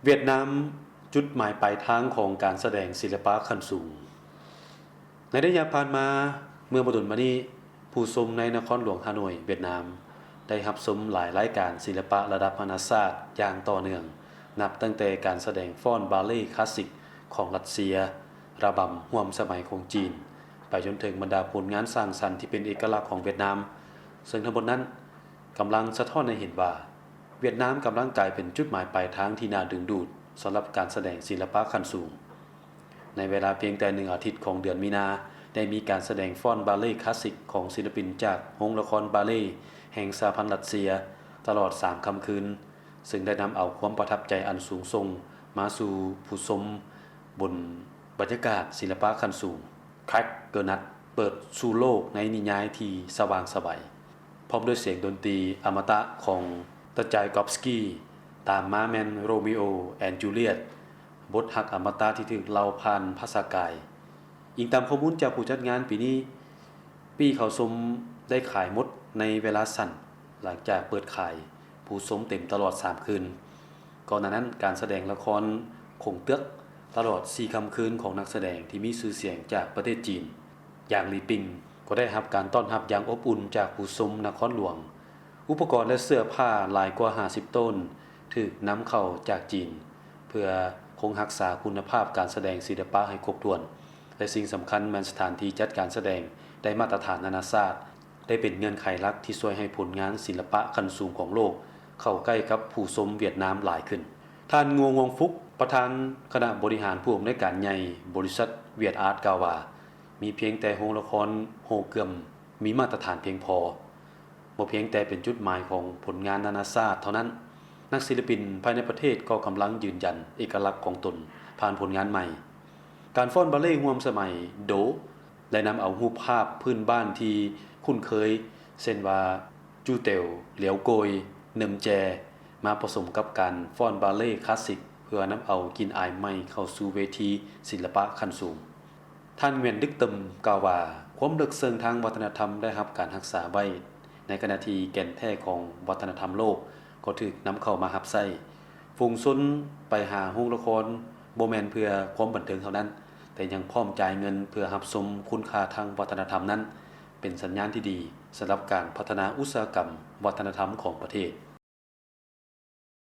ຫວຽດນາມ ຈຸດໝາຍປາຍທາງຂອງການສະແດງສິລະປະຂັ້ນສູງ. ໃນໄລຍະຜ່ານມາ, ເມື່ອບໍ່ດົນມານີ້, ຜູ້ຊົມໃນນະຄອນຫຼວງຮ່າໂນ້ຍ, ຫວຽດນາມ ໄດ້ຮັບຊົມຫຼາຍລາຍການສິລະປະລະດັບນານາຊາດຢ່າງຕໍ່ເນື່ອງ, ນັບຕັ້ງແຕ່ການສະແດງຟ້ອນບາເລຄລາສສິກຂອງຣັດເຊຍ, ລະບຳຮ່ວມສະໄໝຂອງຈີນ, ໄປຈົນເຖິງບັນດາຜົນງານສ້າງສັນທີ່ເປັນເອກະລັກຂອງຫວຽດນາມ, ເຊິ່ງທັງໝົດນັ້ນ ກຳລັງສະທ້ອນໃຫ້ເຫັນວ່າ ຫວຽດນາມກຳລັງກາຍເປັນຈຸດໝາຍປາຍທາງທີ່ໜ້າດຶງດູດສຳລັບການສະແດງສິລະປະຂັ້ນສູງ. ໃນເວລາພຽງແຕ່ໜຶ່ງອາທິດຂອງເດືອນມີນາ, ໄດ້ມີການສະແດງຟ້ອນບາເລຄລາສສິກຂອງສິລະປິນຈາກໂຮງລະຄອນບາເລແຫ່ງສະຫະພັນຣັດເຊຍ ຕະຫຼອດສາມຄ່ຳຄືນ, ເຊິ່ງໄດ້ນຳເອົາຄວາມປະທັບໃຈອັນສູງສົ່ງມາສູ່ຜູ້ຊົມບົນບັນຍາກາດສິລະປະຂັ້ນສູງ. ຄລັກເກີນັດ ເປີດສູ່ໂລກໃນນິຍາຍທີ່ສະຫວ່າງໄສວ, ພ້ອມດ້ວຍສຽງດົນຕີອະມະຕະຂອງ The Tchaikovsky, ຕາມມາແມ່ນ Romeo and Juliet, ບົດຮັກອະມະຕະທີ່ຖືກເລົ່າຜ່ານພາສາກາຍ. ອີງຕາມຂໍ້ມູນຈາກຜູ້ຈັດງານ, ປີນີ້ປີ້ເຂົ້າຊົມໄດ້ຂາຍໝົດໃນເວລາສັ້ນຫຼັງຈາກເປີດຂາຍ, ຜູ້ຊົມເຕັມຕະຫຼອດສາມຄືນ. ກ່ອນໜ້ານັ້ນ, ການສະແດງລະຄອນຂົງເຕືອກຕະຫຼອດສີ່ຄ່ຳຄືນຂອງນັກສະແດງທີ່ມີຊື່ສຽງຈາກປະເທດຈີນ ຢ່າງ Li Ping ກໍໄດ້ຮັບການຕ້ອນຮັບຢ່າງອົບອຸ່ນຈາກຜູ້ຊົມນະຄອນຫຼວງ. ອຸປະກອນ ແລະ ເສື້ອຜ້າຫຼາຍກວ່າຫ້າສິບໂຕນຖືກນຳເຂົ້າຈາກຈີນ ເພື່ອຄົງຮັກສາຄຸນນະພາບການສະແດງສິລະປະໃຫ້ຄົບຖ້ວນ ແລະ ສິ່ງສຳຄັນແມ່ນສະຖານທີ່ຈັດການສະແດງໄດ້ມາດຕະຖານນານາຊາດ, ໄດ້ເປັນເງື່ອນໄຂຫຼັກທີ່ຊ່ວຍໃຫ້ຜົນງານສິລະປະຂັ້ນສູງຂອງໂລກເຂົ້າໃກ້ກັບຜູ້ຊົມຫວຽດນາມຫຼາຍຂຶ້ນ. ທ່ານ ງົວ ງວງຟຸກ ປະທານຄະນະບໍລິຫານຜູ້ອຳນວຍການໃຫຍ່ບໍລິສັດຫວຽດອາດ ກ່າວວ່າ, ມີພຽງແຕ່ໂຮງລະຄອນໂຮເກືອມມີມາດຕະຖານພຽງພໍ, ບໍ່ພຽງແຕ່ເປັນຈຸດໝາຍຂອງຜົນງານນານາຊາດເທົ່ານັ້ນ, ນັກສິລະປິນພາຍໃນປະເທດກໍກຳລັງຢືນຢັນເອກະລັກຂອງຕົນຜ່ານຜົນງານໃໝ່. ການຟ້ອນບາເລຮ່ວມສະໄໝໂດ ໄດ້ນຳເອົາຮູບພາບພື້ນບ້ານທີ່ຄຸ້ນເຄີຍ ເຊັ່ນວ່າ ຈູເຕວ, ຫຼຽວໂກຍ, ເນີມແຈ ມາປະສົມກັບການຟ້ອນບາເລຄລາສສິກ ເພື່ອນຳເອົາກິ່ນອາຍໃໝ່ເຂົ້າສູ່ເວທີສິລະປະຂັ້ນສູງ. ທ່ານ ງວຽນ ດຶກເຕີມ ກ່າວວ່າ, ຄວາມເລິກເຊິ່ງທາງວັດທະນະທຳໄດ້ຮັບການຮັກສາໄວ້, ໃນຂະນະທີ່ແກ່ນແທ້ຂອງວັດທະນະທຳໂລກກໍຖືກນຳເຂົ້າມາຮັບໃຊ້. ຝູງຊົນໄປຫາໂຮງລະຄອນບໍ່ແມ່ນເພື່ອຄວາມບັນເທີງເທົ່ານັ້ນ, ແຕ່ຍັງພ້ອມຈ່າຍເງິນເພື່ອຮັບຊົມຄຸນຄ່າທາງວັດທະນະທຳນັ້ນ, ເປັນສັນຍານທີ່ດີສຳລັບການພັດທະນາອຸດສາຫະກຳວັດທະນະທຳຂອງປະເທດ.